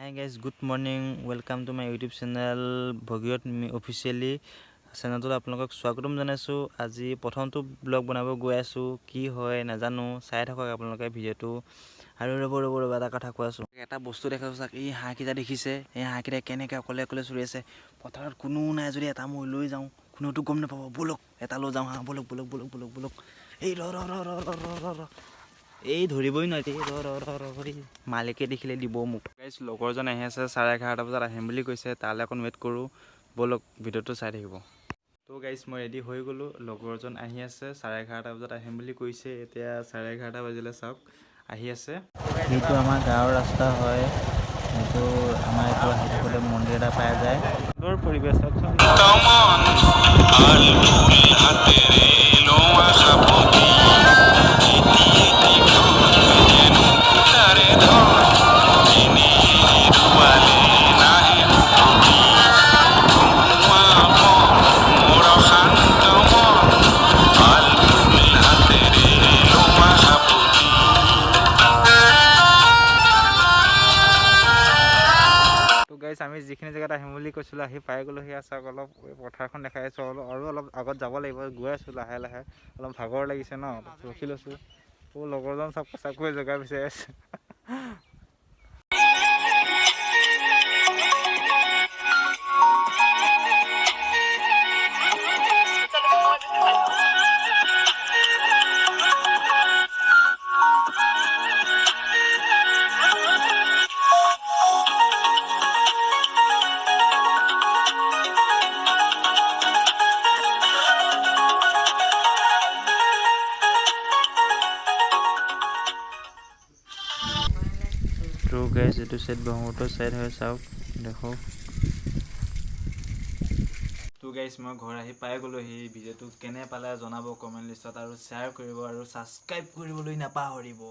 Hi guys, good morning, welcome to my YouTube channel Bhagirath officially. চেনেলটোত আপোনালোকক স্বাগতম জনাইছোঁ। আজি প্ৰথমটো ব্লগ বনাব গৈ আছোঁ। কি হয় নাজানো, চাই থাকক আপোনালোকে ভিডিঅ'টো। আৰু ৰ'ব ৰ'ব ৰ'ব, এটা কথা কৈ আছোঁ। এটা বস্তু দেখাইছোঁ, চাওক। এই হাঁহকেইটা দেখিছে? এই হাঁহকেইটা কেনেকৈ অকলে অকলে চৰি আছে। পথাৰত কোনো নাই যদি এটা মই লৈ যাওঁ, কোনেওতো গম নাপাব। ব'লক, এটা লৈ যাওঁ হাঁহ। ব'লক ব'লক ব'লক ব'লক ব'লক। এই ৰ ৰ ৰ ৰ ৰ ৰ ৰ ৰ, এই ধৰিবই নোৱাৰি। এই ৰ ৰ ৰ ৰ ৰ, এই মালিকে দেখিলে দিব মোক। গাইজ, লগৰজন আহি আছে, 11:30 বজাত আহিম বুলি কৈছে। তালৈ অকণ ৱেইট কৰোঁ। ব'লক, ভিডিঅ'টো চাই থাকিব। তো গাইজ, মই ৰেডি হৈ গ'লোঁ। লগৰজন আহি আছে, 11:30 বজাত আহিম বুলি কৈছে। এতিয়া 11:30 বাজিলে, চাওক, আহি আছে। সেইটো আমাৰ গাঁৱৰ ৰাস্তা হয়। সেইটো আমাৰ এইটো আহি থাকোঁতে মন্দিৰ এটা পাই যায়। সুন্দৰ পৰিৱেশ, চাওকচোন। হাতেৰে লোৱা সাৱটি এটি এটি যেন তাৰে ধন এনে হেৰুৱালে নাহে উভতি। ধুমুহা বন মোৰ অশান্ত মন, আলফুল হাতেৰে লোৱা সাৱটি। তো গাইজ, আমি যিখিনি জেগাত আহিম বুলি কৈছিলোঁ, আহি পাই গ'লোঁ। সেয়া চাওক, অলপ এই পথাৰখন দেখাই আছোঁ। অলপ আৰু অলপ আগত যাব লাগিব। গৈ আছোঁ লাহে লাহে। অলপ ভাগৰ লাগিছে ন, ৰখি লৈছোঁ। অ' লগৰজন চাওক, প্ৰস্ৰাৱ কৰি জেগা বিচাৰি আছে। তো গাইজ, এইটো চাইড ব্ৰহ্মপুত্ৰ চাইড হয়। চাওক, দেখক। তো গাইজ, মই ঘৰ আহি পাই গ'লোঁ। সেই ভিডিঅ'টো কেনে পালে জনাব কমেণ্ট লিষ্টত আৰু শ্বেয়াৰ কৰিব আৰু ছাবস্ক্ৰাইব কৰিবলৈ নাপাহৰিব।